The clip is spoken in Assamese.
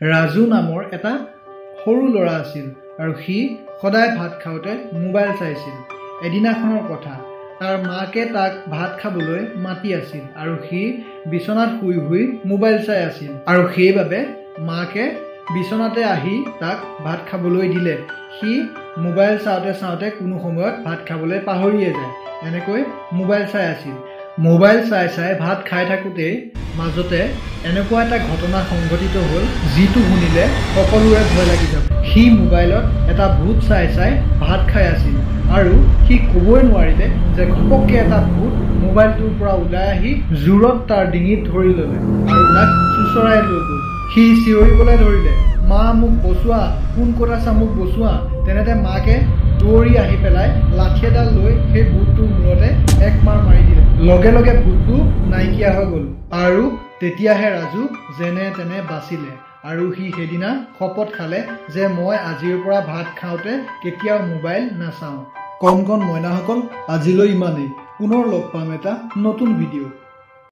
ৰাজু নামৰ এটা সৰু ল'ৰা আছিল আৰু সি সদায় ভাত খাওঁতে মোবাইল চাইছিল। এদিনাখনৰ কথা, তাৰ মাকে তাক ভাত খাবলৈ মাতি আছিল আৰু সি বিচনাত শুই শুই মোবাইল চাই আছিল আৰু সেইবাবে মাকে বিচনাতে আহি তাক ভাত খাবলৈ দিলে। সি মোবাইল চাওঁতে চাওঁতে কোনো সময়ত ভাত খাবলৈ পাহৰিয়ে যায়, এনেকৈ মোবাইল চাই আছিল। মোবাইল চাই চাই ভাত খাই থাকোঁতেই মাজতে এনেকুৱা এটা ঘটনা সংঘটিত হ'ল, যিটো শুনিলে সকলোৰে ভয় লাগি যাব। সি মোবাইলত এটা ভূত চাই চাই ভাত খাই আছিল আৰু সি ক'বই নোৱাৰিলে যে ঘপককৈ এটা ভূত মোবাইলটোৰ পৰা ওলাই আহি জোৰত তাৰ ডিঙিত ধৰি ল'লে আৰু তাক চোঁচৰাই লৈ গ'ল। সি চিঞৰিবলৈ ধৰিলে, মা মোক বচোৱা, কোন ক'ত আছা মোক বচোৱা। তেনেতে মাকে দৌৰি আহি পেলাই লাঠি এডাল লৈ সেই ভূতটোৰ মূৰতে এক মাৰ মাৰি দিলে। লগে লগে ভূতটো নাইকিয়া হৈ গ'ল আৰু তেতিয়াহে ৰাজু যেনে তেনে বাচিলে। আৰু সি সেইদিনা শপত খালে যে মই আজিৰ পৰা ভাত খাওঁতে কেতিয়াও মোবাইল নাচাওঁ। কণ কণ মইনাসকল, আজিলৈ ইমানেই। পুনৰ লগ পাম এটা নতুন ভিডিঅ'।